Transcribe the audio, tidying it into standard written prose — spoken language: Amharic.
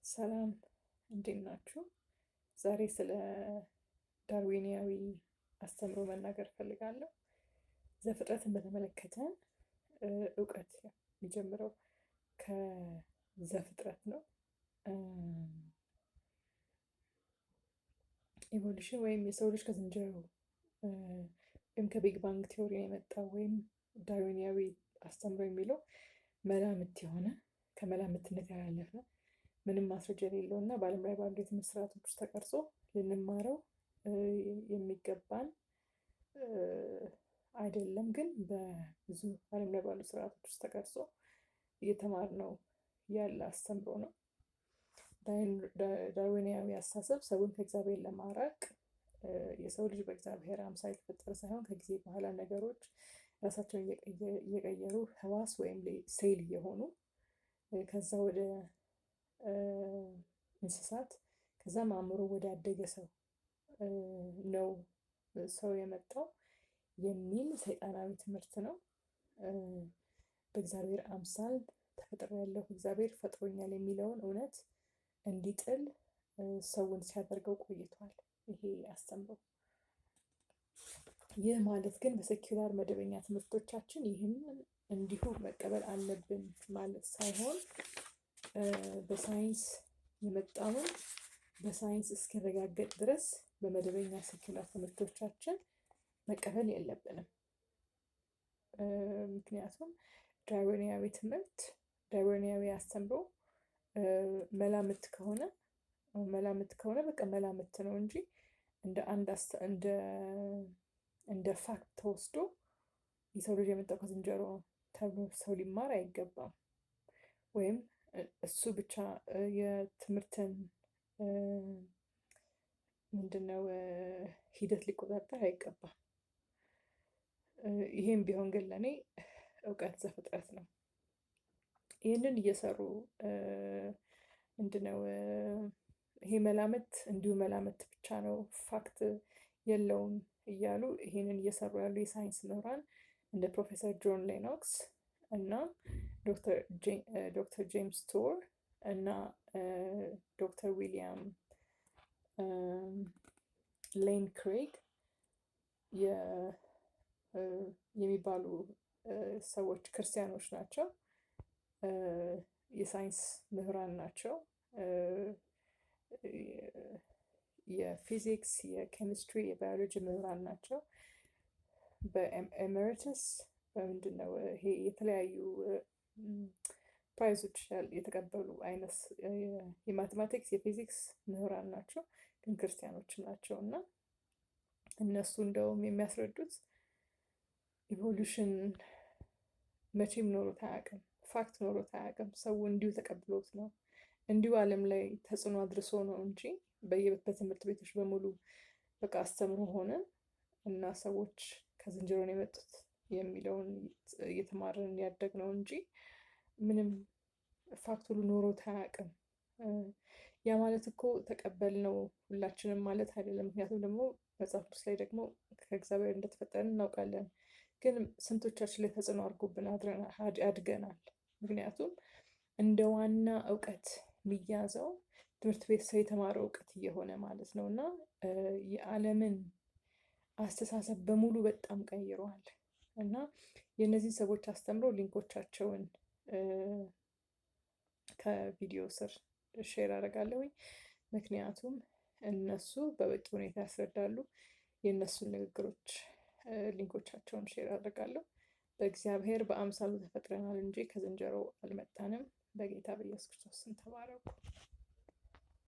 ሰላም፣ እንዴት ናችሁ? ዛሬ ስለ ዳርዊንያዊ አስተምሮ መናገር እፈልጋለሁ። ዘፍጥረትን በተመለከተ እውቀት የሚጀምረው ከዘፍጥረት ነው። Evolution ወይም የሰው ልጅ ከዝንጀሮ ወይም ከ Big Bang theory የመጣው ወይም ዳርዊንያዊ አስተምሮ የሚለው መላምት የሆነ፣ ከመላምትነት ያላለፈ፣ ምንም ማስረጃ የሌለው እና በዓለም ላይ ባሉ የትምህርት ስርዓቶች ውስጥ ተቀርጾ ልንማረው የሚገባን አይደለም። ግን በብዙ ዓለም ላይ ባሉ ስርዓቶች ውስጥ ተቀርጾ እየተማርነው ያለ አስተምሮ ነው። ዳርዊንያዊ አስተሳሰብ ሰውን ከእግዚአብሔር ለማራቅ፣ የሰው ልጅ በእግዚአብሔር አምሳል የተፈጠረ ሳይሆን ከጊዜ በኋላ ነገሮች ራሳቸውን እየቀየሩ ህዋስ ወይም ሴል እየሆኑ፣ ከዛ ወደ እንስሳት፣ ከዛም አእምሮ ወደ አደገ ሰው ነው ሰው የመጣው የሚል ሰይጣናዊ ትምህርት ነው። በእግዚአብሔር አምሳል ተፈጥሬያለሁ፣ እግዚአብሔር ፈጥሮኛል የሚለውን እውነት እንዲጥል ሰውን ሲያደርገው ቆይቷል ይሄ አስተምሮ። ይህ ማለት ግን በ secular መደበኛ ትምህርቶቻችን ይህንን እንዲሁ መቀበል አለብን ማለት ሳይሆን፣ በሳይንስ የመጣውን በሳይንስ እስኪረጋገጥ ድረስ በመደበኛ secular ትምህርቶቻችን መቀበል የለብንም። ምክንያቱም ዳርዊንያዊ ትምህርት፣ ዳርዊንያዊ አስተምሮ መላምት ከሆነ በቃ መላምት ነው እንጂ እንደ አንድ እንደ fact ተወስዶ የሰው ልጅ የመጣው ከዝንጀሮ ተብሎ ሰው ሊማር አይገባም። ወይም እሱ ብቻ የትምህርትን ምንድነው ሂደት ሊቆጣጠር አይገባም። ይሄም ቢሆን ግን ለእኔ እውቀት ዘፍጥረት ነው። ይህንን እየሰሩ፣ ምንድነው፣ ይሄ መላምት እንዲሁ መላምት ብቻ ነው፣ fact የለውም እያሉ ይሄንን እየሰሩ ያሉ የሳይንስ ምሁራን እንደ ፕሮፌሰር ጆን ሌኖክስ እና ዶክተር ጄምስ ቶር እና ዶክተር ዊሊያም ሌን ክሬግ የሚባሉ ሰዎች ክርስቲያኖች ናቸው። የሳይንስ ምሁራን ናቸው። የፊዚክስ፣ የኬሚስትሪ፣ የባዮሎጂ ምሁራን ናቸው። በ emeritus፣ በምንድን ነው ይሄ፣ የተለያዩ prize ኦች የተቀበሉ አይነት የ mathematics፣ የፊዚክስ ምሁራን ናቸው። ግን ክርስቲያኖችም ናቸው። እና እነሱ እንደውም የሚያስረዱት evolution መቼም ኖሮት አያውቅም፣ fact ኖሮት አያውቅም። ሰው እንዲሁ ተቀብሎት ነው፣ እንዲሁ ዓለም ላይ ተጽዕኖ አድርሶ ነው እንጂ በትምህርት ቤቶች በሙሉ በቃ አስተምሮ ሆነ እና ሰዎች ከዝንጀሮ ነው የመጡት የሚለውን እየተማርን ያደግነው እንጂ ምንም fact ሁሉ ኖሮት አያውቅም። ያ ማለት እኮ ተቀበልነው ሁላችንም ማለት አይደለም። ምክንያቱም ደግሞ መጽሐፍ ቅዱስ ላይ ደግሞ ከእግዚአብሔር እንደተፈጠርን እናውቃለን። ግን ስንቶቻችን ላይ ተጽዕኖ አድርጎብን አድገናል? ምክንያቱም እንደ ዋና እውቀት የሚያዘው ትምህርት ቤት ሰው የተማረው እውቀት እየሆነ ማለት ነው። እና የዓለምን አስተሳሰብ በሙሉ በጣም ቀይረዋል። እና የእነዚህን ሰዎች አስተምሮ link ኦቻቸውን ከቪዲዮ ስር share አደርጋለሁኝ። ምክንያቱም እነሱ በበቂ ሁኔታ ያስረዳሉ። የእነሱን ንግግሮች link ኦቻቸውን share አደርጋለሁ። በእግዚአብሔር በአምሳሉ ተፈጥረናል እንጂ ከዝንጀሮ አልመጣንም። በጌታ በኢየሱስ ክርስቶስ ስም ተባረኩ።